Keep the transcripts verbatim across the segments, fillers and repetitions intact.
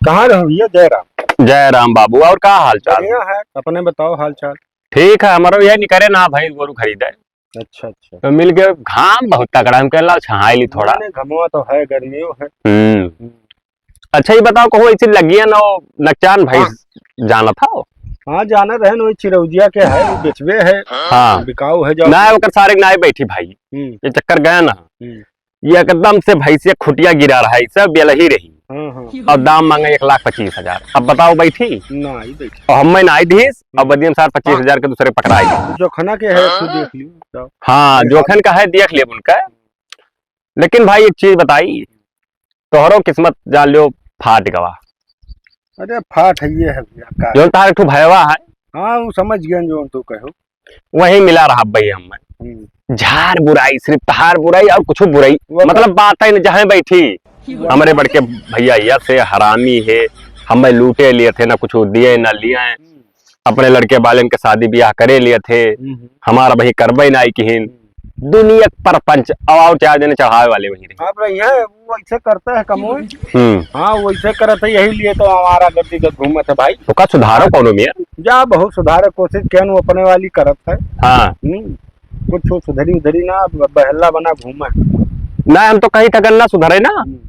कहाँ रहो भैया? जय राम। जय राम बाबू, और का हाल चाल? बढ़िया है, अपने बताओ हाल चाल। ठीक है, हमारो यह निकरे ना भैंस गोरू खरीदे। अच्छा, अच्छा। तो मिल के घाम बहुत तगड़ा, हम कहला छहाई ली थोड़ा। नहीं, नहीं, घमवा तो है, गर्मियों है। हम्म। हम्म। अच्छा, ये बताओ, कहूँ ऐसी लगिया ना हो, नकचान भैंस हाँ। जानत हो? हाँ, जाना रहे न, वही चिरौजिया के है, वो बेचबे है, हाँ। बिकाऊ है, जाओ। ना, ओकर सारे के ना बैठी भाई। हम्म। ये चक्कर गया ना। हम्म। ये एकदम से भैंसिया खुटिया गिरा रहा है, सब बेलही रही। हाँ, हाँ। और दाम मांगे एक लाख पच्चीस हजार। अब बताओ, बैठी? ना, ही बैठी। और हमें ना आई दीस, अब हम्म। बदियम सार पच्चीस हजार के दूसरे पकड़ाई। जोखना के है, तू देख लियो, जाओ। हाँ, जोखन का है, देख ले उनका। लेकिन भाई, एक चीज बताई, तोहरो किस्मत जान लियो, फाट गवा। अरे, फाट है, ये है भैया, का? जौन तार एक ठो भयवा है। हाँ, वो समझ गए, जौन तू कहो। वही मिला रहा भाई हमें। हम्म। झार बुराई, सिर्फ तहार बुराई और कुछ बुराई। वो मतलब, बात है न, जहाँ बैठी, वो हमरे बड़के भैया, या से हरामी है, हमें लूटे लिए थे, ना कुछ दिए, ना लिए। हम्म। अपने लड़के बालन के शादी ब्याह करे लिए थे, हम्म। हमारा वही करबे ना आई किहिन। हम्म। दुनिया के परपंच, और, और चार जने चढ़ावे वाले वही रहे। अब रही है, वो ऐसे करता है कमोई। हम्म। हाँ, वो ऐसे करत है, यही लिए तो हमारा गद्दी का घूमत है भाई। ओका सुधारो कौनो मियाँ। जा, बहुत सुधारे कोशिश किया, वो अपने वाली करत है। हाँ। हम्म। कुछ वो सुधरी उधरी ना, ब-, बहला बना घूमा है। ना, हम तो कही था, अगर ना सुधरे ना, हम्म।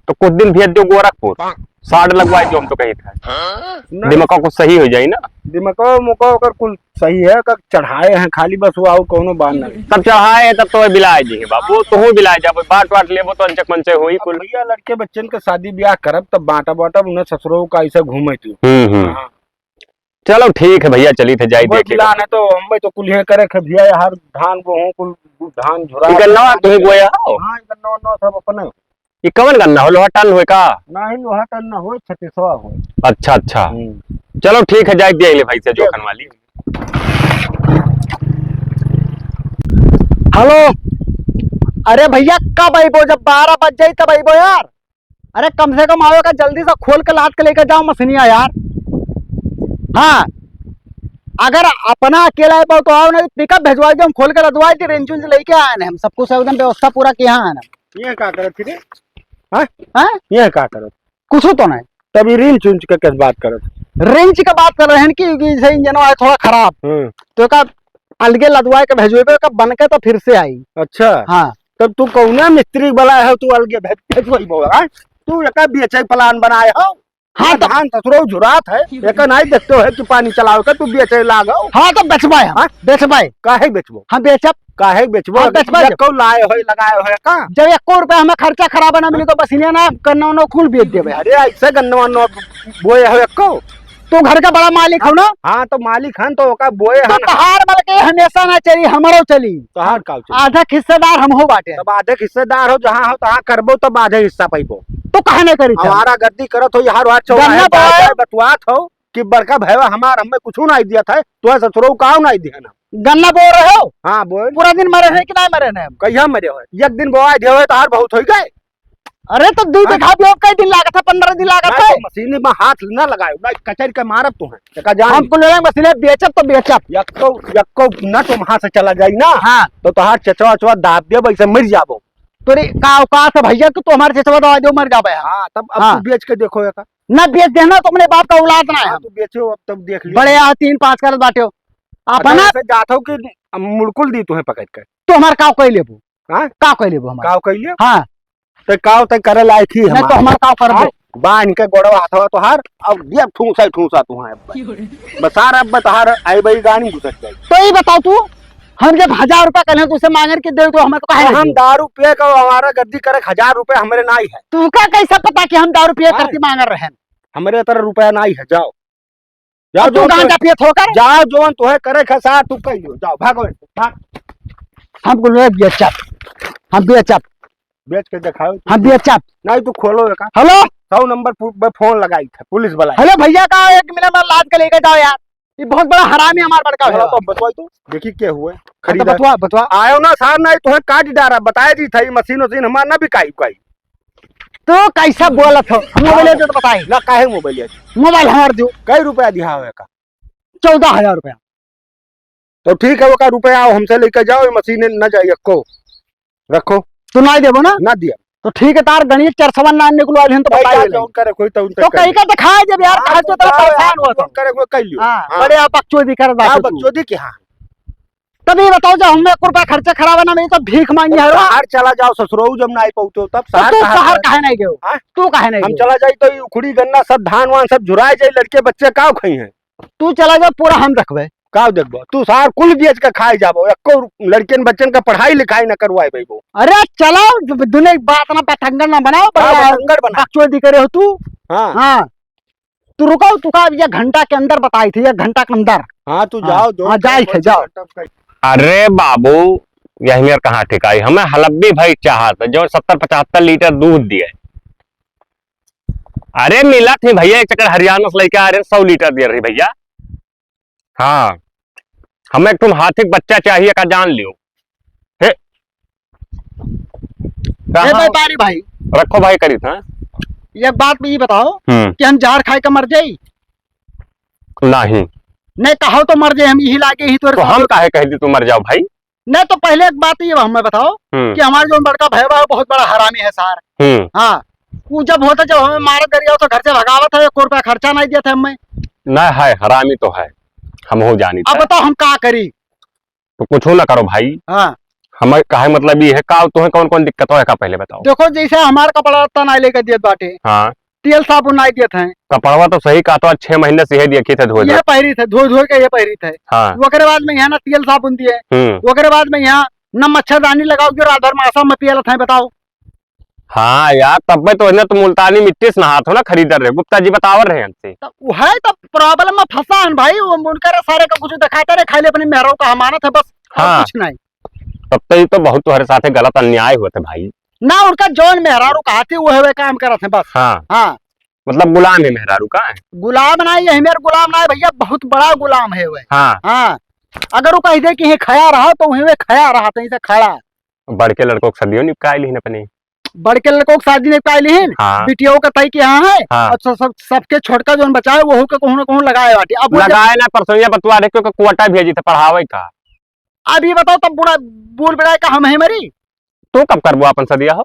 तो कुछ दिन भेज दो गोरखपुर। हाँ। साड़ लगवाई जो हम तो कही था। हाँ? ना। दिमाग का कुछ सही हो जाए ना। दिमाग का मुका ओकर कुल सही है, का चढ़ाए हैं खाली बस, वो और कौनो बात नहीं। तब चढ़ाए हैं, तब तो बिलाए जी है बाबू, तो हूँ बिलाए जाबो, बाट वाट लेबो तो अंचक मंचे होई अब कुल। भैया लड़के बच्चन के शादी ब्याह करब तब बांटा बांटा उन्हें ससुरो का ऐसे घूमे तू। हम्म, हम्म। हाँ। चलो ठीक है भैया, चली थे जाई वो देखे। जिला ने तो हम तो कुल ये करे खे भैया, हर धान गेहूं कुल धान झुरा। इनका नवा तुही बोया हो? हाँ, इनका नवा नवा सब अपने। ई कवन गन्ना हो, लोहा टन होय का? नाही, लोहा टन ना होय, छत्तीसवा होय। अच्छा, अच्छा। हम्म। चलो ठीक है, जाए दिया ले भाई से जोखन वाली। हेलो, अरे भैया कब अइबो? जब बारह बज जाई तब अइबो यार। अरे कम से कम आवे का, जल्दी से खोल के लाद के लेके जाओ मशीनिया यार। हाँ, अगर अपना अकेला अइबो तो आओ, नहीं तो पिकअप भेजवा दो, हम खोल के लदवा दे, रेंज उंज लेके आए हैं हम, सब कुछ एकदम व्यवस्था पूरा किया है ना। ये का करत थी रे? हाँ? हाँ? ये का करत? कुछ तो नहीं। तब ये रिंच उंच के कैसे बात करत? रिंच के बात कर रहे हैं कि, कि जैसे इंजन है थोड़ा खराब। हम्म। तो का अलगे लदवाए के भेजबे, का बन के तो फिर से आई। अच्छा। हाँ। तब तू कौना मिस्त्री वाला है, तू अलगे भेज, भेजवाई बोला, हाँ? तू एका बेचे plan बनाए हो? हाँ, या तो धान ससुरो झुरात है, एका नहीं देखते हो कि पानी चलावे का, तू बेचे लागो। हाँ, तो बेचबाए हम, हाँ? बेचबाए। काहे बेचबो? हम बेचब। काहे बेचबो? हम बेचबा या जब। कौ लाए होय, लगाए होय का? जब एको रुपया हमें खर्चा खराब ना मिली तो बस इन्हें ना गन्ना उन्ना कुल बेच देबे। अरे ऐसे गन्ना उन्ना बोए हो एको? तू घर का बड़ा मालिक हो ना? हाँ, तो मालिक हन तो ओका बोए तो हन। तहार बल के हमेशा ना चली, हमरो चली। तहार का चली? आधा हिस्सेदार हम हो बाटे। तब आधे हिस्सेदार हो, जहाँ हो तहाँ करबो, तब आधे हिस्सा पाइबो। तो काहे नहीं करी था? हमारा गद्दी करत हो, यहाँ रोज चौराहे गन्ना पर बोए। बतुआत हो कि बड़का भैया हमार हमें कुछ नहीं दिया था, तो ससुरो का नहीं दिया ना। गन्ना बो रहे हो? हाँ, बोल। पूरा दिन मरे हैं कि नहीं मरे हैं? कहिया मरे हो? एक दिन बोआ दिया हो, तहार बहुत हो गए। अरे, तो दू हाँ। बीघा भी अब कई दिन लागत है? पन्द्रह दिन लागत ना, है। तो मशीन में हाथ ना लगाओ, ना कचर के मारब तू है। एका जान हम ले। कुल लेंगे, मशीन बेचब तो बेचब। यक्को, यक्को ना तुम हाथ से चला जाई ना, हाँ। तो तोहार चचवा, चचवा दाब देब, ऐसे मर जाबो। तोरे का औकात है भैया, तू तो हमारे चचवा दबा दो, मर जाबे। हाँ, तब अब हाँ। तू बेच के देखो एका। ना बेच देना, तो अपने बाप का औलाद ना है हाँ, हम। तू बेचो, अब तब देख लियो। बड़े आ तीन पाँच करत बाटे हो। आप अच्छा, ना ऐसे जात हो कि मुड़कुल दी तुम्हें पकड़ के। तो हमार काव कई लेबो? हाँ? काव कई लेबो हमार? काव कई लियो? हाँ। ते काव ते करे लायक ही नहीं हमार। तो हमार काव कर दो। हाँ? बांध के गोड़वा हथवा तोहार, अब ये ठूसा ही ठूसा तू है। बस सारा अब तोहार आई बई गानी घुसक जाए। तो ये बताओ तू, हम जब हजार रुपया कहले तुझसे मांगे के दे तो हमें तो काहे तो नहीं हम दिए? दारू पिए का हमारा गद्दी करे हजार रुपया हमरे नाई है। तू का कैसे पता कि हम दारू पिए हाँ। करती मांग रहे हैं? हमरे तरह रुपया नाई है, जाओ। जाओ और तू जौन गांजा तोहे, पियत होकर? जाओ जौन तोहे करे खसा, तू कह लियो, जाओ, भागो, भाग। हम कुल बेचब, हम बेचब। बेच के दिखाओ। हम बेचब। नहीं, तू खोलो एका। हेलो? सौ नंबर पु-, पे फोन लगाई थे, पुलिस वाला। हेलो भैया का, एक मिनट में लाद के लेके जाओ यार। ये बहुत बड़ा हरामी हमार बड़का चलो भैया। तो बतवाई तू, देखी के हुए। हाँ, तो खरीदा। बतवा, बतवा। आयो ना सार, नहीं तोहे काट डारा, बताए दी था, ये मशीन वशीन हमार ना बिकाई उकाई। तो कैसा बोलत हो? मोबाइल दे तो बताई। ना, काहे मोबाइल है? मोबाइल हमार दो। कई रुपया दिया होवे का? चौदह हजार रुपया। तो ठीक है, ओका रुपया आओ, हमसे लेके जाओ, ये मशीन न जाए, रखो, रखो। तू ना देबो ना? ना दिया। तो ठीक है, तार गणित चरसवन ना निकलवा लिहन तो भाई, बताई जा, ले। जौन करे कोई तौन तो तक कही कर। का दिखाए जब यार, हाँ, कहा तो तो तेरा जाओ यार, परेशान हुआ जौन तो। करे कोई कर लियो। हाँ, हाँ। बड़े आप बकचोदी कर हाँ, बात बकचोदी के हाँ। तब ये बताओ, जब हमें एक रुपया खर्चा खराब है ना, मैं तो भीख मांगी तो है। शहर चला जाओ ससुरऊ, जब ना आई पहुंचो तब तो शहर तू कहाँ शहर पर? काहे नहीं गयो? हाँ? तू काहे नहीं हम गयो? चला जाई तो ये उखड़ी गन्ना सब धान वान सब झुराए जाई, लड़के बच्चे काव खाई हैं? तू चला जाओ, पूरा हम देखबे। काव देखबो? तू सार कुल बेच के खाए जाबो, एको लड़कियन बच्चन का पढ़ाई लिखाई न करवाए पैबो। अरे चलाओ, जब दुनिया की बात ना पतंगड़ ना बनाओ, हाँ, बढ़िया बतंगड़ बना। बकचोदी करे हो तू। हाँ। हाँ। तू रुको, तू का अब एक घंटा के अंदर बताई थी, एक घंटा के अंदर। हाँ, तू हाँ। जाओ, दो हाँ, जाई थे, जाओ। अरे बाबू, यही मेर कहाँ ठिकाई? हमें हलब्बी भाई चाहत है, जो सत्तर पचहत्तर लीटर दूध दिए। अरे मिलत ही भैया, एक चक्कर हरियाणा से लेके आ रहे हैं, सौ लीटर दे रही भैया। हाँ, हमें एक तुम हाथी के बच्चा चाहिए का, जान लियो। हे, ए कहाँ? व्यापारी भाई। रखो भाई, करी था। ये बात भी बताओ हम्म। कि हम जहर खाए का मर जाई? नहीं। नहीं कहो तो मर जाए, हम यही लागे ही तोरे तो साथ। हम काहे कह दी तू मर जाओ भाई? नहीं तो पहले एक बात ये हमें बताओ हम्म। कि हमारे जो बड़का भैया है, बहुत बड़ा हरामी है सार। हम्म। हाँ, वो जब होता, जब हमें मारत गरिया तो घर से भगावत है, एक रुपया खर्चा नहीं देते हमें। नहीं है, हरामी तो है, हम हो जानी अब था। बताओ हम का करी? तो कुछ ना करो भाई। हाँ। हमें काहे मतलब ये है का, तुम्हें कौन कौन दिक्कत है का पहले बताओ। देखो जैसे हमार कपड़ा लत्ता नहीं लेके दियत बाटे। हाँ। तेल साबुन नहीं दियत हैं। कपड़वा तो सही कहा तो आज छह महीने से यही देखी थे धोए ये धोए। पहरी थे, धोए धोए के ये पहरी थे। हाँ। ओकरे बाद में यहाँ ना तेल साबुन दिए। हम्म। ओकरे बाद में यहाँ ना मच्छरदानी लगाओ जो रात भर मासा में पियलत हैं, बताओ। हाँ यार, तब में तो इन्हें तो मुल्तानी मिट्टी से नहात हो ना, खरीदर रहे, गुप्ता जी बतावर रहे हमसे। तो वह तो problem में फंसा है भाई, वो उनका रे सारे का कुछ दिखाते रहे, खाली अपनी मेहरारू का अमानत है बस, और हाँ। कुछ नहीं। तब तो ये तो बहुत तुम्हारे साथ गलत अन्याय हुआ था भाई। ना, उनका जौन मेहरारू कहा थी, वो है काम करत है बस। हाँ। हाँ। मतलब गुलाम है मेहरारू का? गुलाम ना है, यही मेरे गुलाम ना है भैया, बहुत बड़ा गुलाम है वह। हाँ। हाँ। अगर वो कह दे कि ये खड़ा रहा, तो वहीं वे खड़ा रहा, तो इसे खड़ा। बड़के लड़कों के शादियों निपकाई लिहिन अपने। बड़के लड़कों के शादी निपकाई लिहिन। हाँ। बिटियों का तय किया है। हाँ। अब सब, सब, सबके छोटका जोन बचाए, वहू के कहूँ ना कहूँ लगाए बाटे। अब वो जब लगाए ना, परसों ये बतवा रहे, क्योंकि कोटा भेजी थे पढ़ावे का। अब ये बताओ, तब बूढ़ा बूढ़ बेड़ा का हम है मरी? तू कब करबो अपन सदिया हो?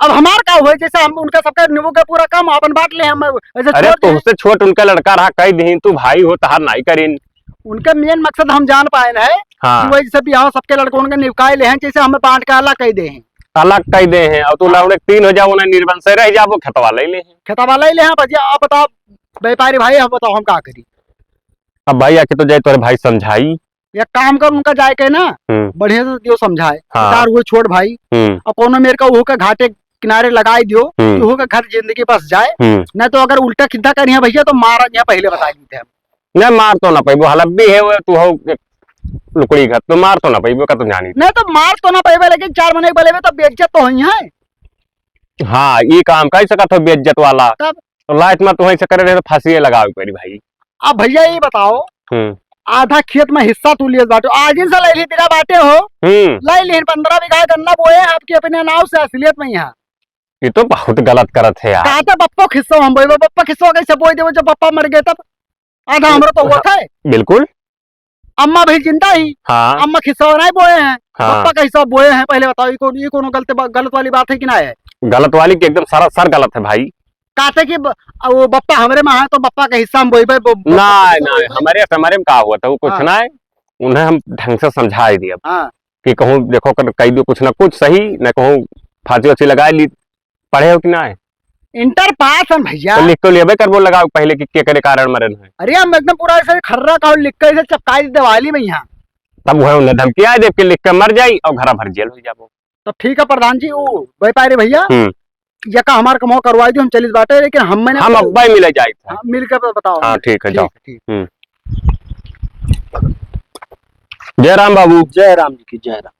अब हमार का हुए, जैसे हम उनका सबका निबू के पूरा काम अपन बांट ले, हम ऐसे अरे छोड़ दे। तुमसे छोट उनका लड़का रहा, कह दीन, तू भाई हो, तहार नाई करीन। उनका main मकसद हम जान पाए न है हाँ। कि वही जैसे बियाह सबके लड़कों के निपकाए ले हैं, जैसे हमें बांट के अलग कह दे हैं। अलग कह दे हैं, और तू हाँ। लौड़े तीन हो जाओ, उन्हें निर्बंस रह जाबो, खेतवा ले ले हैं। खेतवा ले ले हैं, भैया, अब बताओ व्यापारी भाई, अब बताओ हम का करी? अब भाई आके तो जाए तोरे भाई समझाई। एक काम कर, उनका जाए के ना, हम्म। बढ़िया से दियो समझाए। हाँ। तार हुए छोट भाई, हम्म। और कोनो मेर का उहो के घाटे किनारे लगाई दियो, हम्म। कि उहो के घर जिंदगी बस जाए। हम्म। नहीं तो अगर उल्टा सीधा करिया भैया, तो मार यहाँ पहले बता देते हैं। नहीं, मार तो ना पैबो, हलब्बी है वो, तू हो एक लुकड़ी घर, तो मार तो ना पैबो, का तो जानी। नहीं तो मार तो ना पैबे, लेकिन चार महीने के बलेबे तो बेइज्जत तो होई है। हाँ, ये काम कर सकत हो बेइज्जत वाला। तब? तो लास्ट में तुम्हें ऐसे करे रहे तो फांसी लगावे पड़ी भाई। अब भैया ये बताओ, हम्म। आधा खेत में हिस्सा तू लियत बाटे, आज से ले ली तेरा बाटे हो, हम्म। ले ली पन्द्रह बीघा गन्ना बोए आपके अपने नाव से असलियत में यहाँ। ये तो बहुत गलत करत है यार। कहा था बप्पो खिस्सो हम बोए, बप्पा खिस्सो कैसे बोए देवे जब बप्पा मर गए तब? आधा हमरो तो हुआ था। बिल्कुल। अम्मा भी जिंदा ही। हाँ। अम्मा खिस्सा नहीं बोए हैं, हाँ। बप्पा का हिस्सा बोए हैं। पहले बताओ, ये कौन, ये कौन गलत बा-, गलत वाली बात है कि ना है? गलत वाली की एकदम सरासर गलत है भाई। कहते कि ब-, वो बप्पा हमरे में है तो बप्पा का हिस्सा हम बोइबे, बो-, बप्पा का नहीं, हिस्सा नहीं, बोइबे। हमारे, हमारे में का हुआ था, वो कुछ हाँ। ना है, उन्हें हम ढंग से समझा ही दिया हाँ। कि कहूँ देखो, कर, कह दियो कुछ ना कुछ सही, न कहूँ फांसी वांसी लगा ली, पढ़े हो कि ना है? इंटर पास हम भैया। तो लिख तो लेबे करबो लगाओ पहले कि के करे कारण मरन है। अरे हम एकदम पूरा ऐसे खर्रा का लिख के ऐसे चपकाई दी दिवाली में यहाँ। तब वह उन्हें धमकी आए देख के लिख के मर जाई और घरा भर जेल हो जाबो। तब ठीक है प्रधान जी, वो व्यापारी भैया, हम्म। ये का हमार कमाओ करवाई दो, हम चलित बाटे, लेकिन हम मैंने हम अब्बा ही मिले जाए थे। हाँ, मिल के बताओ। हाँ, ठीक है, ठीक जाओ। है, ठीक। हम्म। जय राम बाबू। जय राम जी की जय राम।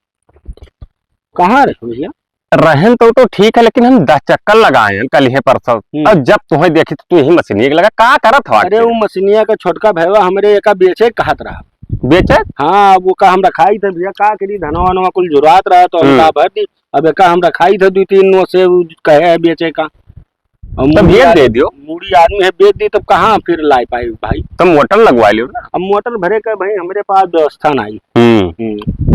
कहाँ रहे भैया? रहन तो, तो ठीक है, लेकिन हम दस चक्कर लगाए हैं कल ही परसों। हम्म। और जब तुम्हें देखी तो तू यही मशीनिया के लगा, का करत हो अरे, आखिर? वो मशीनिया का छोटका भैया हमरे एका बेचे कहत रहा। बेचे? हाँ, वो का हम रखाई थे भैया, का करी, धनवा वनवा कुल जुरात रहा, तो हम हम्म। का भर दी। अब एका हम रखाई थे दो तीन नौ से, वो कहे है बेचे का। अब तो मूड़ी भेज आद-, दे दियो। मूड़ी आदमी है, बेच दी, तब कहाँ फिर लाए पाए भाई? तो मोटर लगवा लियो ना। अब मोटर भरे का भाई, हमरे पास व्यवस्था नहीं। हम्म। हम्म।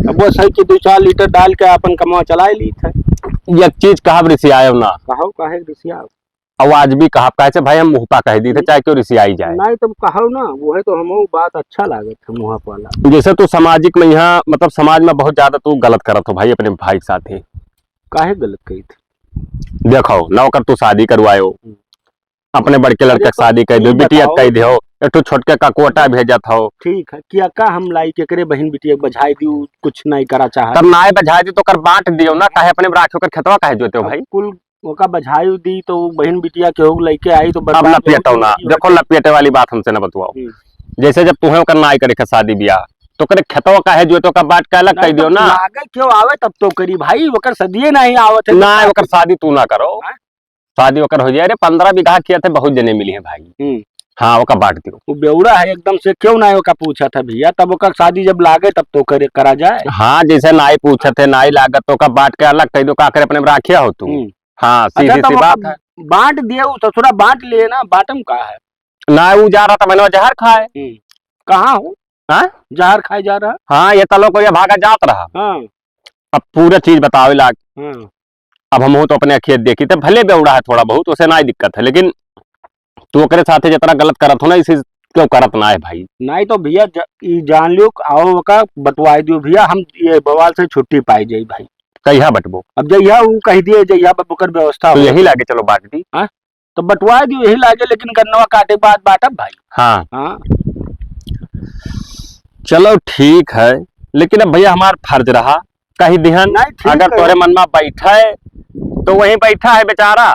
अब वो सही कि दो चार लीटर डाल के अपन कमवा चलाए ली थे। एक चीज कहब, रिसियायब ना। कहो, काहे रिसियायब? अउ आज भी कहब, काहे से भाई हम मुँह पा कह दी थे, चाहे क्यों रिसियाई जाए। नहीं, तुम कहो ना, वो है तो हमहू बात अच्छा लागत है मुँह वाला। जैसे तू सामाजिक में यहाँ, मतलब, समाज में बहुत ज्यादा तू गलत करत हो भाई, अपने भाई के साथ ही। काहे गलत कही थे? देखो ना, ओकर तू शादी करवायो, हम्म। अपने बड़के लड़के अरे के शादी कर तो दियो, ई बिटिया बताओ। कह दियो, एक ठो छोटके का कोटा भेजत हो। ठीक है, किया का हम लाई, केकरे बहिन बिटिया के बझाई दियो, कुछ नहीं करा चाहत। तब नाय बझाई दी तो ओकर बांट दियो ना, काहे अपने में राखे, ओकर खेतवा काहे जोते हो अब भाई? कुल ओका बझाई दी तो बहिन बिटिया के हो लइके आई तो अब बर्बाद हो लपियटो ना, तो देखो, लपियटे वाली बात हमसे ना बतवाओ। हम्म। जैसे जब तुहे ओकर नाय करे के शादी ब्याह, तो ओकरे खेतवा काहे जोते, ओकर बांट के अलग ना, कर दियो तब ना। लागे क्यों आवे तब तो करी भाई, ओकर सदिये नहीं आवत है, ना, तब ओकर शादी तू ना करो। हाँ? शादी ओकर हो जाए रे, पन्द्रह बीघा किया थे, बहुत जने मिली है भाई। हम्म। हाँ, ओका बांट दियो। वो बेवड़ा है एकदम से, क्यों ना ओका पूछा था भैया, तब ओका शादी जब लागे तब तो करे, करा जाए। हाँ, जैसे नाई पूछा थे, नाई लागत तो ओका बांट के अलग कह दो, का करे, अपने में राखिया हो तू। हम्म। हाँ, अच्छा, सीधी तब सी ओका बात है। बांट दिए, वो ससुरा बांट लिए ना, बाटम का है? ना, वो जा रहा था, मैंने जहर खाए। हम्म। कहाँ हो? हाँ? जहर खाए जा रहा? हाँ, ये तलो को ये भागा जात रहा। हाँ। अब पूरा चीज बतावे लाग। हाँ। अब हमहू तो अपने अखिए देखी थे, भले बेवड़ा है थोड़ा बहुत, उसे ना दिक्कत है, लेकिन तू ओकरे साथे जितना गलत करत हो ना, इसी क्यों करत ना है भाई। नहीं तो भैया ज-, ई जान लियो, आओ ओका बटवाई दियो भैया, हम ये बवाल से छुट्टी पाई जाई भाई। कहिया बटबो? अब जहिया ऊ कह दिए, जहिया अब ओकर व्यवस्था तो हो। यही लागे चलो बांट दी। हाँ? तो बटवाई दियो यही लागे, लेकिन गन्नवा काटे बाद बांटब भाई। हाँ। हाँ। चलो ठीक है, लेकिन अब भैया हमार फर्ज रहा, कही दिहन, नहीं, ठीक अगर है। तोहरे मन में बैठा है, तो वहीं बैठा है बेचारा,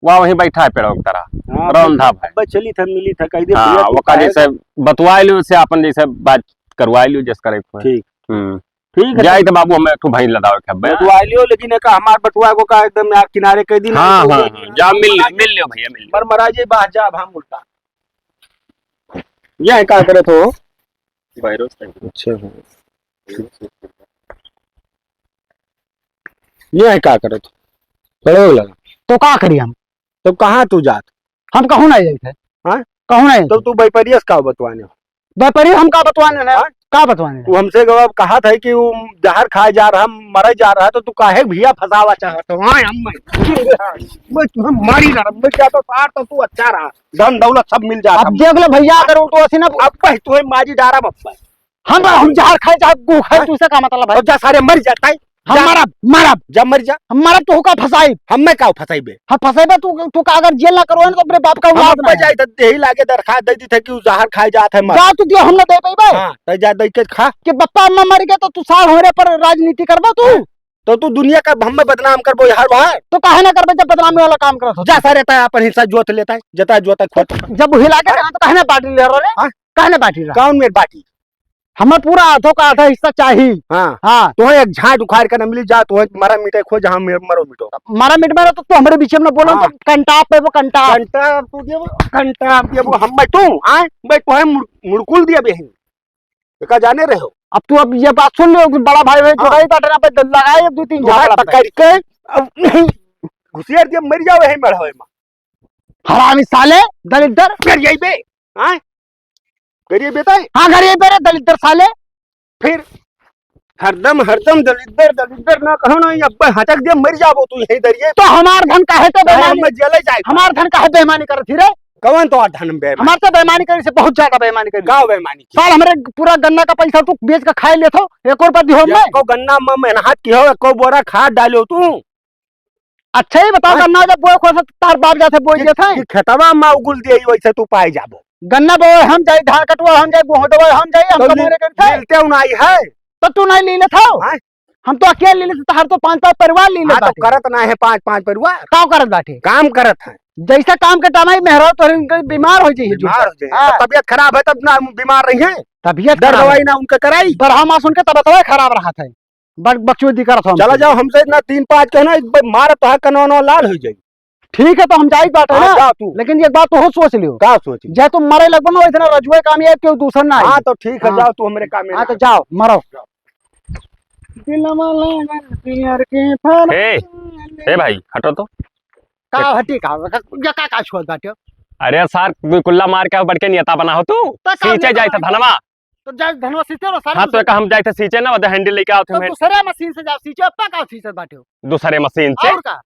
वह वहीं बैठा है पेड़ों की तरह, हाँ, रौंधा भाई। अब चली था, मिली था, कह दे हाँ, भैया, तू ओका काहे जैसे बतवाई लियो, उससे अपन जैसे बात करवाई लियो, जैसे करे के होए। ठीक। हम्म। ठीक है, जाई तो तो बाबू, हमें एक ठो भैंस लदावे के हब्बे। बतवाई लियो, लेकिन एक हमार बटुआ को का एकदम यार किनारे कह दी ना, हाँ, तो हाँ, वो हाँ, जा मिल लियो, मिल लियो भैया, मिल लियो। मर मरा जे बाहर जा, अब हम उल्टा। ये है का करत हो? वायरस है। अच्छा, हाँ। ये है का करत हो? खड़े हो लगा। तो का करी हम? तब कहाँ तू जात? हम कहूँ नहीं जाइत है। हाँ? कहूँ नहीं। तब तू व्यापारियस का बतवाने हो? व्यापारी हम का बतवाने ना? हाँ? का बतवाने ना? तू हमसे गवा कहा था कि वो जहर खाए जा रहा, मरे जा रहा, तो तू काहे भैया फंसावा चाहत हो? हाँ, हम मैं, मैं तुम्हें मारी ना, मैं क्या तो सार तो तू अच्छा रहा, धन दौलत सब मिल जाता। अब देख ले भैया, अगर वो तो ऐसे ना अब भाई तुम्हें मारी डारा बप्पा। हम, हम जहर खाए, चाहे गू खाए, हाँ? तुझसे का मतलब है? तो जा सारे मर जाता है। हम जा। मरब, मरब। जा मर जा। हम मरब, तू का फंसाई? हम मैं का फंसाई बे? हम फंसाई बे, तू, तू का अगर जेल ना करवाए ना, तो अपने बाप का हम औलाद ना अब्बा है। जाए तो यही लागे दरखास्त दे दी था कि उ जहर खाए जात है मर। जा तू दियो, हम ना दे पाई बे। हाँ, तो जा दे के खा। कि बप्पा अम्मा मर गए तो तू सार हो रे पर राजनीति करबा तू? हाँ। तो तू दुनिया का हम में बदनाम करबो यार बाहर। तो काहे ना करबे जब बदनामी वाला काम करत हो? जा सारे ता अपन हिस्सा जोत लेता है, जता जोता खोट। जब वही लागे हाँ? ना तो काहे ना बाटी ले रहो रे? हाँ? काहे ना बाटी रहा? कौन मेर बाटी? हमें पूरा आधो का आधा हिस्सा चाही। हाँ। हाँ। तोहे एक झांट उखाड़ के न मिली जा, तोहे मरा मिटे खो, जहाँ मे-, मरो मिटो। मरा मिट में तो तू हमरे बीच में न बोलो, हाँ। तो कंटाप पे वो कंटाप। कंटाप तू देबो, कंटाप देबो, हम मैं तू, आए? मैं तोहे मुड़-, मुड़कुल दिया बेहिन। एका जाने रहे हो? अब तू अब ये बात सुन लो, बड़ा भाई है, हाँ। जोड़ाई काटना पे लगाए दो तीन तोहे झापड़ा पे। पकड़ के, अब घुसियार दिया, मर जाओ यही मढ़वे में। हरामी साले, दलिद्दर। फिर यही बे, हाँ? गरीब बेटा है? हाँ, गरीब बेटा, दलिद्दर साले। फिर हरदम, हरदम दलिद्दर, दलिद्दर ना कहो ना, ये अब्बे हटक दे, मर जाबो तू यही दरिए। तो हमार धन काहे ते अरे, बेईमानी, हम जेले जाए। हमार धन काहे बेईमानी करत ही रे? कौन तो धन बेईमानी? हमार तो बेईमानी करी से बहुत ज्यादा बेईमानी करी। का बेईमानी की? साल हमरे पूरा गन्ना का पैसा तू बेच के खाए लेत हो, एको रुपया दिहो ये मैं। को गन्ना में मेहनत की हो, को बोरा खाद डालो तू। अच्छा ही बताओ, हाँ। गन्ना जब बोए खोसे तार बाप जाते बोए कि, देत हैं। कि खेतवा में उगुल दिए वैसे तू पाए जाबो। गन्ना बोए हम जाई, धान कटवा हम जाई, गोहूं डोए हम जाई, हम तो कमाने मिल-, करते हैं। मिलते हूँ ना आई है। तो तू नहीं ले लेत हो? हाँ। हम तो अकेले ले लेते, तहार तो पांच पांच परिवार ले हाँ, लेत तो बाटे। करत ना है पांच पांच परिवार। का करत बाटे? काम करत है। जैसा काम के टाइम आई मेहरारू तोहरे इनके बीमार हो जाइए बीमार जो। हो जाइए। हाँ। तबियत खराब है तब ना बीमार रही है। तबियत दर्द खराब दवाई है। ना उनका कराई। बरहा मास उनके तबियत खराब रहत है। बक-, बकचोदी करत हो चला हमसे। जाओ हमसे इतना तीन पाँच के ना, एक बार मार तो है, कनवा नवा लाल हो जाई। ठीक है, तो हम जाई बात है हाँ, ना। जाओ तू। लेकिन एक बात तो हो सोच लियो। का सोच लियो? जय तुम मरे लगबो ना, इतना रजुए काम ये केहू दूसर ना आई। हाँ, तो ठीक है, हाँ। जाओ तू हमरे काम में हाँ, ना। तो जाओ, मरो। जाओ। दिलवा लगा पियर के फल ए, ए भाई, हटो तो। का हटी का, का, का, का छुअत बाटे? अरे सार, दुई कुल्ला मार के बढ़ के नेता बना हो तू। तो का सींचे नेता जाए था बना? धनवा। तो जाए धनवा सींचे रहो, सारे हाँ, तो दूसरे एक हम जाए थे सींचे ना, ओदे handle लेके आओ थे तो मैं। दूसरे मशीन से जाओ सींचे, अब का सींचत बाटे हो? दूसरे मशीन से? और का?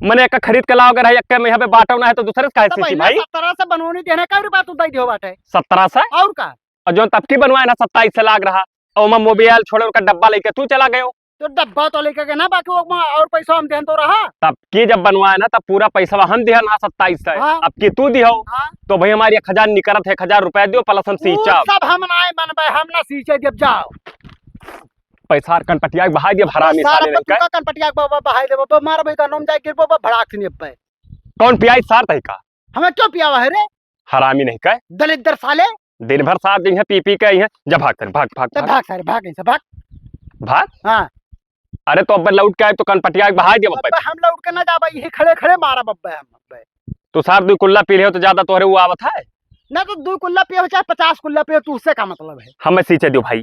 मने एक खरीद के लाओ, अगर है एक में यहाँ पे बाटो ना है तो दूसरे से काहे तो सींची पहले भाई? सत्रह से बनवनी देने का रुपया तू दे दियो बाटे। सत्रह से? और का? और जो तब की बनवाए ना सत्ताईस से लाग रहा, और मैं मोबाइल छोड़े उनका डब्बा लेके तू चला गयो। तो डब्बा तो लेके गए ना, बाकी वो मा-, और पैसा हम देन तो रहा। तब की जब बनवाए ना, तब पूरा पैसा हम दिहन ना सत्ताईस से। हाँ। अब की तू दिहो, हाँ। तो भाई हमारी एक हजार निकरत है, एक हजार रुपया दियो, plus हम ऊ सींचब। सब हम नाय बनबे, हम ना सींचे देब, जाओ। पैसा कनपटिया के बहाई दियो, हरामी सार, साले अब नहीं तू का। का कनपटिया के बा-, बा-, बहाई देबो, बा-, मार भाई का नाम जाए गिरबो, बा-, भड़ाक से नहीं अब। कौन पियाई सार तही का? हमें क्यों पियावा है रे? हरामी नहीं का। दलिद्दर साले। दिन भर सार दिन है पी पी के आई है, जा भाग सारे, भाग, भाग, तो भाग। भाग सारे, भाग इनसे, भाग। भाग? हाँ। अरे तो अब लौट के आए तो कनपटिया के बहाई दियो अब। अब हम लौट के ना जाबे, यही खड़े खड़े मारब अब हम अब। तू सार दुई कुल्ला पी ले हो तो ज्यादा तोहरे वो आवत है? ना तो दुई कुल्ला पियो चाहे पचास कुल्ला पियो, तू उससे का मतलब है? हमें सींचे दियो भाई।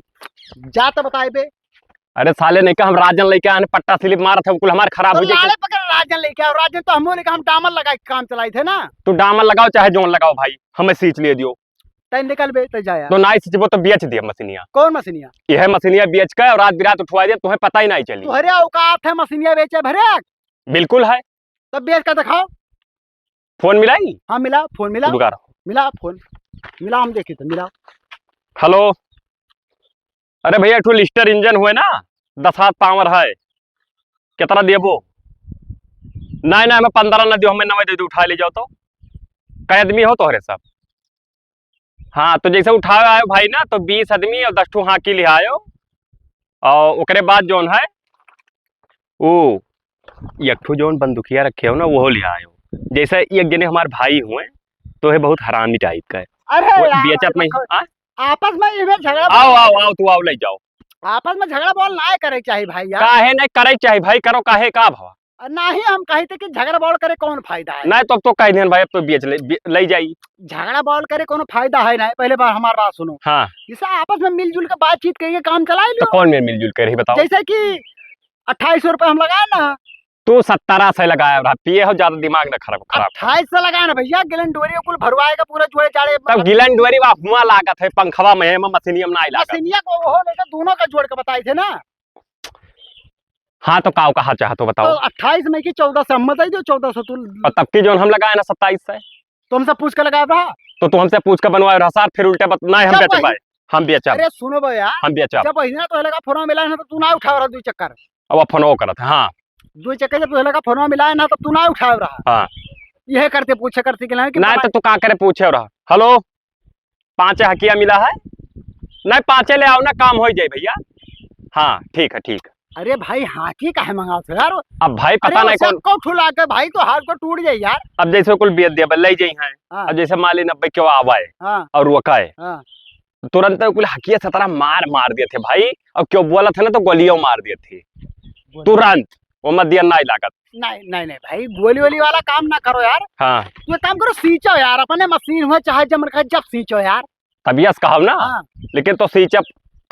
जा तो बताए बे। अरे साले नहीं का, हम राजन लेके आने पट्टा स्लिप मारत है, कुल हमार खराब तो हो जाए। लाले पकड़ राजन लेके आओ, राजन तो हमो लेके हम डामर लगा के काम चलाई थे ना। तू डामर लगाओ चाहे जोन लगाओ भाई, हमें सींच लिए दियो। तै निकल बे, तै जा यार। तो नाई सींचबो तो बेच दिया मशीनिया। कौन मशीनिया? यह मशीनिया बेच के और रात बिरात उठवा दिया, तुम्हें पता ही नहीं चली। तोहरे औकात है मशीनिया बेचे भरे? बिल्कुल है। तब बेच के दिखाओ। फोन मिलाई? हाँ, मिला, फोन मिला। रुका रहो। मिला फोन, मिला, हम देखी तो मिला। हेलो, अरे भैया, एक ठो लिस्टर इंजन हुए ना, दस हाथ पावर है, कितना देबो? नहीं, नहीं, हमें पन्द्रह ना दियो, हमें नवे दे दो, उठा ले जाओ तो। कई आदमी हो तोहरे सब? हाँ, तो जैसे उठावे आयो भाई ना, तो बीस आदमी और दस ठो हाँकी ले आयो, और ओकरे बाद जौन है, ऊ एक ठो जौन बंदूकिया रखे हो ना, वो ले आयो। जैसे एक जने हमार भाई हुए, तो है बहुत हरामी टाइप का है। अरे वो यार, बेचत नहीं, देखो, आ? आपस में इमे झगड़ा आओ, आओ, आओ, तू आओ, ले जाओ। आपस में झगड़ा बोल ना करे चाही भाई यार। काहे नहीं करे चाही भाई, करो काहे का भवा? और ना ही हम कही थे कि झगड़ा बोल करे कौन फायदा है? नहीं तो अब तो कह दिहन भाई, अब तो बेच ले, बे-, ले जाई। झगड़ा बोल करे कौन फायदा है नहीं, पहले बार हमार बात सुनो। हाँ। जैसे आपस में मिलजुल के बातचीत करके काम चला तो लो। कौन में मिलजुल के रही बताओ? जैसे कि अट्ठाईस सौ रुपये हम लगाए ना। तू सत्तरा से लगाया रहा, पिए हो ज्यादा दिमाग ना खराब, खराब। अट्ठाईस से लगाए ना भैया, गिलन डोरी कुल भरवाएगा पूरा जोड़े जाड़े। तब गिलन डोरी बा हुआ लागत है, पंखवा में, में मशीनिया में ना लागत। मशीनिया को वो लेके दोनों का जोड़ के बताए थे ना। हाँ, तो काव कहा चाहत हो, बताओ। तो अट्ठाईस में की चौदह से हम बताई दो, चौदह से तू। और तब की जौन हम लगाए ना सत्ताईस से। तो हमसे पूछ के लगाए रहा। तो तू हमसे पूछ के बनवाए रहा सार, फिर उल्टे बत-, नहीं, हम जब बेचब वही भाई, हम बेचब। अरे सुनो बे यार, हम बेचब। जब वही ना तो लगा फोन मिला ना तो तू ना उठाओ रहा दो चक्कर। अब फोन करत है, हाँ। दो चक्कर जब तू लगा फोन मिला ना तो तू ना उठाओ रहा। हाँ। यह करते पूछे करते के ना कि नहीं तो तू का करे पूछे रहा। हेलो, पाँचे हकिया मिला है? नहीं, पाँचे ले आओ ना, काम हो जाए भैया। हाँ, ठीक है, ठीक है। अरे भाई, हाँकी काहे मंगाओ थे यार? अब भाई, पता अरे, नहीं कौन को उठू लाग के भाई, तो हाथ को टूट जाए यार। अब जैसे कुल बेच दिया, ले जाई हैं। हाँ। अब जैसे मान ली नब्बे क्यों आवा है हाँ। और वो का है, हाँ। तुरंत कुल हकिया सतरा मार, मार दिए थे भाई। अब क्यों बोला था ना, तो गोलियों मार दिए थे। गोली। तुरंत। वो मत दिया, ना लागत। नहीं, नहीं, नहीं भाई, गोली वोली वाला काम ना करो यार। हाँ। तू एक काम करो, सींचो यार, अपने मशीन हुआ, चाहे जब मन करे जब सींचो यार। तबियत कहब ना, हाँ। लेकिन तो सींचब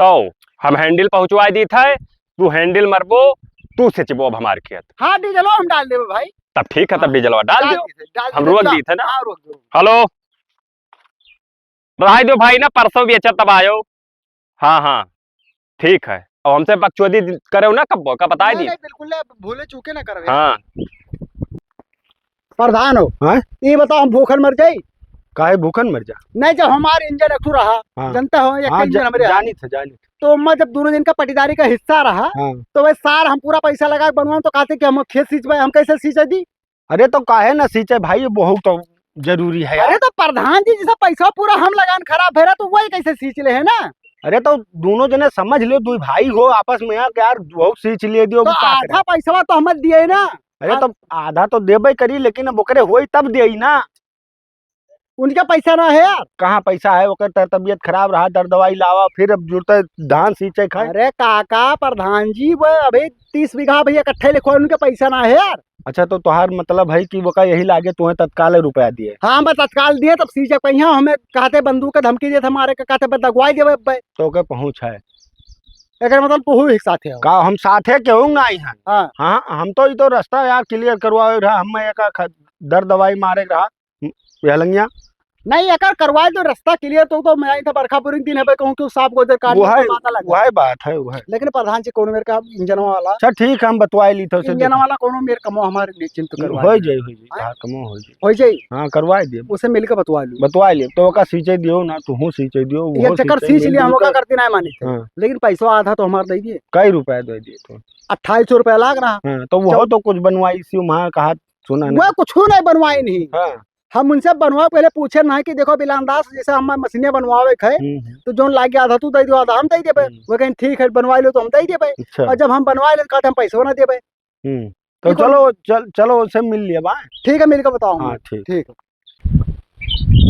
तो हम handle पहुँचवाए दी थे, तू handle मरबो, तू सींचबो अब हमार खेत। हाँ, डीजलो हम डाल देबो भाई। तब ठीक है, तब हाँ। डीजलवा डाल डाल दो। दी थे, डाल हम दी थे, रोक डाल। दी थे ना। हाँ, रोक दो। हेलो, रहाई दो भाई ना, परसों बेचब तब आयो। हाँ, हाँ, ठीक है। और हमसे बकचोदी करे हो ना कब्बो, का बताए नहीं, दी? नहीं, बिल्कुल नहीं, भूले चूके ना करबे। हाँ। प्रधान हो, हाँ? ये बताओ, हम भूखन मर जाई? काहे भूखन मर जा? नहीं, जब हमार इंजन एक ठो रहा, हाँ। जनता हो, एक हाँ, इंजन जा-, हमरे रहा। जानी थे, जानी थे। तो मैं जब दोनों जन का पटीदारी का हिस्सा रहा, हाँ। तो वह सार हम पूरा पैसा लगा के बनवाऊं तो कहते कि हम खेत सींचबे, हम कैसे सींचे दी? अरे तो काहे ना सींचे भाई, ये बहुत तो जरूरी है यार। अरे तो प्रधान जी, जैसे पैसा पूरा हम लगान खराब भरा तो वही कैसे सींच ले है ना? अरे तो दोनों जने समझ लो, दुई भाई हो आपस में यार, यार बहुत सींच ले दियो, तो वो का करे? आधा पैसा तो हम दिए ना। अरे हाँ। तो आधा तो देबे करी, लेकिन अब ओकरे होई तब देई ना। उनका पैसा ना है यार। कहाँ पैसा है? ओकर त-, तबीयत खराब रहा, दर दवाई लावा, फिर अब जुड़ते धान सींचे खाए। अरे काका, प्रधान जी, वो अभी तीस बीघा भैया इकट्ठे लिखो, उनके पैसा ना है यार। अच्छा, तो तोहार मतलब है कि ओका यही लागे तुम्हें तत्काल रुपया दिए? हाँ, बस तत्काल दिए, तब सींचे पे यहाँ हमें कहते बंदूक के धमकी देते हमारे के, कहते बस दगवाई देवे अब्बे। तो ओके पहुँच है। एकर मतलब तू ही साथे हो। का हम साथे केहू ना आई हैं? हाँ। हाँ, हम तो ई तो रास्ता यार clear करवावे रहा, हम एक ख-, दर दवाई मारे रहा, यह लंगिया। नहीं, एकर करवाइ दो रस्ता clear, तो, तो मैं आई था बरखा पूरी दिन है, कहूँ क्यों साफ गोजर काट वो है, माता लगा। वो है बात है, वो है। लेकिन प्रधान जी कौनो मेर का इंजन वाला। अच्छा ठीक है, हम बतवाइ ली तो उसे इंजन देखो। वाला कौनो मेर कमो हमारे निश्चिंत करवाइ हो दे। जाई, हो जाई, हाँ? हाँ, कमो हो जाई। हो जाई। हाँ, करवाइ दे। उसे मिलके बतवाइ ली। बतवाइ ली। तो ओका सींचे दियो ना, तू हूँ सींचे दियो, ये वो चक्कर सींचे सींच दियो, लिया, हम ओका मिलके करती ना मानी थे। हाँ। लेकिन पैसो आधा तो हमार दे दिए। कई रुपया दे दिए तो? अट्ठाईस सौ रुपया लाग रहा। हाँ, तो वो चौ- तो कुछ बनवाई सी वहाँ कहा सुना नहीं। वो कुछ नहीं बनवाई नहीं। हाँ। हम उनसे बनवा पहले पूछे ना कि देखो बिलान दास, जैसे हम मशीनें बनवावे के है, हम्म, हम्म। तो जोन लागे आधा तू दे दो, आधा हम दे देबे। हम्म। वो कहें ठीक है, बनवा लो तो हम दे देबे। अच्छा। और जब हम बनवा ले कहते हम पैसो ना देबे। हम्म। तो ये कौन चलो, चल, चलो उनसे मिल लिया बा। ठीक है, मिल के बताओ हाँ, हमको। ठीक। ठीक है।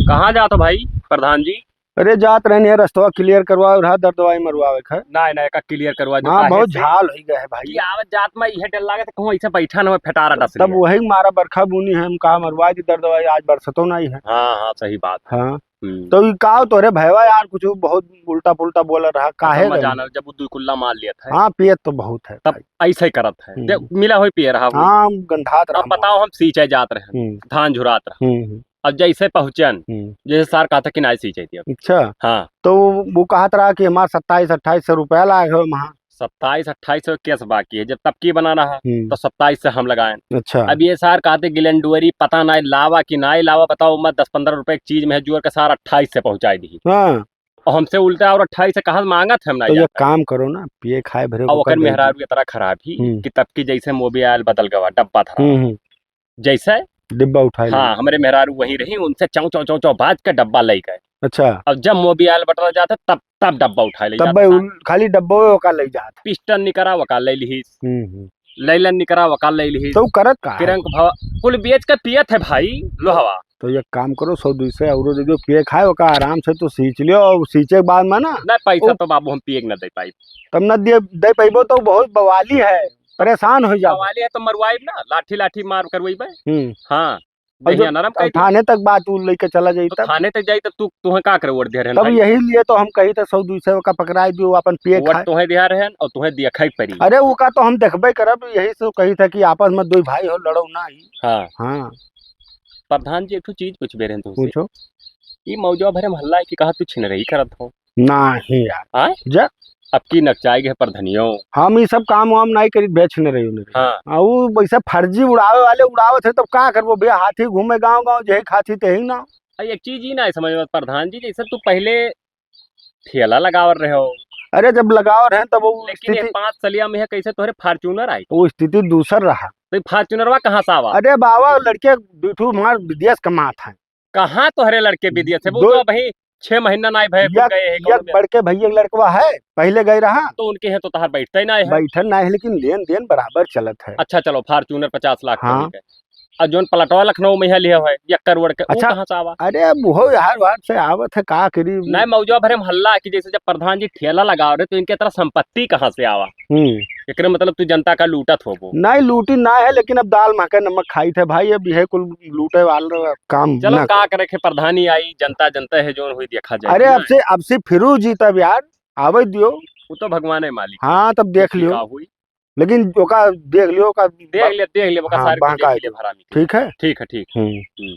कहाँ जात हो भाई प्रधान जी? अरे जात रहनी है, रस्तवा clear करवावे रहा, दर्दवाई मरवावे के है। नहीं, नहीं, का clear करवा दो, हाँ, काहे बहुत से? झाल हो गया है भाई। कि आवत जात में इहे डर लागे तो कहूँ ऐसे बैठा न हो, फेटारा डस तब लिया। वही मारा बरखा बूनी है, हम कहा मरवा दी दर्दवाई, आज बरसतो नहीं है। हाँ, हाँ, सही बात। हाँ। हम्म। तो ई का तोरे भयवा यार कुछ बहुत उल्टा पुल्टा बोल रहा, काहे तो मजा गए? ना, जब वो दुई कुल्ला मार लिया था। हाँ, पियत तो बहुत है तब भाई। ऐसे ही करत है। हम्म। जब मिला होई पिए रहा वो। हाँ, गंधात रहा अब बताओ, हम सींचे जात रहे, हम्म। धान झुरात रहा। हम्म, हम्म। अब जैसे पहुँचन, हम्म। जैसे सार कहता कि नाई सींचे दिया। अच्छा। हाँ। तो वो, वो कहत रहा कि हमार सत्ताईस अट्ठाईस सौ रुपया लाग है वहाँ। सत्ताईस अट्ठाईस सौ केस बाकी है, जब तब की बना रहा, हम्म। तो सत्ताईस से हम लगाएन। अच्छा। अब ये सार कहते गिलेंडुअरी पता नाई लावा कि नाई लावा, बताओ, मैं दस पन्द्रह रुपए की चीज में है, जोर के सार अट्ठाईस से पहुँचाई दी। हाँ। और हमसे उल्टा और अट्ठाईस से कहा मांगत है हम तो नाई ये जाता। काम करो ना, पिए खाए भरे और को ओकर कर दे। मेहरारू इतना खराब ही हम्म। कि तब की जैसे मोबिल बदल गवा, डब्बा धरा। हम्म, हम्म। जैसे डिब्बा उठाए हाँ, ले। हमरे मेहरारू वहीं रही, उनसे चौं, चौं, चौं, चौं बाज के डब्बा ले गए। अच्छा। अब जब मोबिल बटला जाता, तब, तब डब्बा उठाए ले तब जाता भाई साथ। उन-, खाली डब्बो ओका ले जात। पिस्टन निकरा ओका ले लिहिस। हम्म, हम्म। लैलन निकरा ओका ले लिहिस। तो उ करत का है? किरंक भवा, कुल बेच के पियत है भाई, लोहवा। तो एक काम करो, सौ दुई सौ औरो दे दो, पिए खाए, ओका आराम से तो सींच लियो, और सींचे के बाद में ना नहीं, पैसा ओ तो बाबू हम पिए के न दे पाई। तब न दे, दे पाइबो तो बहुत बवाली है, परेशान हो जाओ। बवाली है तो मरवाइब ना, लाठी लाठी मार करवाइबे। हम्म। हाँ, और देहिया जो नरम कर दिया। थाने तक बात उ लेके चला जाई तो तब। थाने तक जाई तब तू, तुहे का करे वोट दे रहे तब भाई? यही लिए तो हम कही था सौ दुई सौ का पकड़ाई दियो, अपन पिए वोट खाए। तुहे दिया रहे और तुहे दिया खाई परी। अरे ओका तो हम देखबे करब, यही से कही था कि आपस में दो भाई हो, लड़ो ना ही। हाँ। हाँ। प्रधान जी, एक ठो चीज पूछबे रहे तुमसे। पूछो। ई मौजवा भरे मोहल्ला है कि कहा तू छिनरई करत हो? नाही यार। आय? जा। अब की नकचाई गए प्रधनियो। हम ई सब काम वाम नाही करीत, बेच न रही उन्हें। हाँ। आ, ऊ वैसे फर्जी उड़ावे वाले उड़ावत है, तब का करबो भैया, हाथी घूमे गाँव गाँव, जेही खाथी तेही ना। आ, एक चीज ई ना समझ में प्रधान जी, जैसे तू पहले ठेला लगावर रहे हो। अरे जब लगावर है तब वो लेकिन ये स्थिति पाँच सलिया में है, कैसे तोहरे Fortuner आई? वो स्थिति दूसर रहा। तो ये Fortunerवा कहाँ से आवा? अरे बाबा, लड़के दुठू हमार विदेश कमात हैं। कहाँ तोहरे लड़के विदेश है? वो दो तो अबही छह महीना नाई भए, कुल एक, गए हैं एक गाँव में। बड़के भैया के लड़कवा है, पहले गए रहा। तो उनके हैं तो तहार बैठते ही नाई है। बैठन नाई है, लेकिन लेन देन बराबर चलत है। अच्छा, चलो, Fortuner पचास लाख के हाँ। मिल गए। और जोन प्लाटवा लखनऊ में है लिया है, एक करोड़ के, वो अच्छा। कहाँ से आवा? अरे, अब वो यार, वार से आवत है, का करी? नाई, मौजवा भरे में हल्ला कि जैसे जब प्रधान जी ठेला लगाव रहे, तो इनके तरह संपत्ति कहाँ से आवा? हम्म। एकरे मतलब तू जनता का लूटत होबो। नाई, लूटी ना है, लेकिन अब दाल महके नमक खाई थे भाई, अब यह कुल लूटे वाला काम चलो, ना का करे। करे के प्रधानी आई, जनता जनता है, जोन हुई देखा जाए, अरे, ना? अब से, अब से फिरू जीतब यार, आवे दियो। वो तो भगवान है मालिक। हाँ, तब देख देखी लियो। का हुई। लेकिन ओका देख लियो, ओका देख बा-, ले, देख ले, ओका हाँ, सारे को बहका देख ले, दे। हरामी के। ठीक है? ठीक है, ठीक। हम्म। हम्म।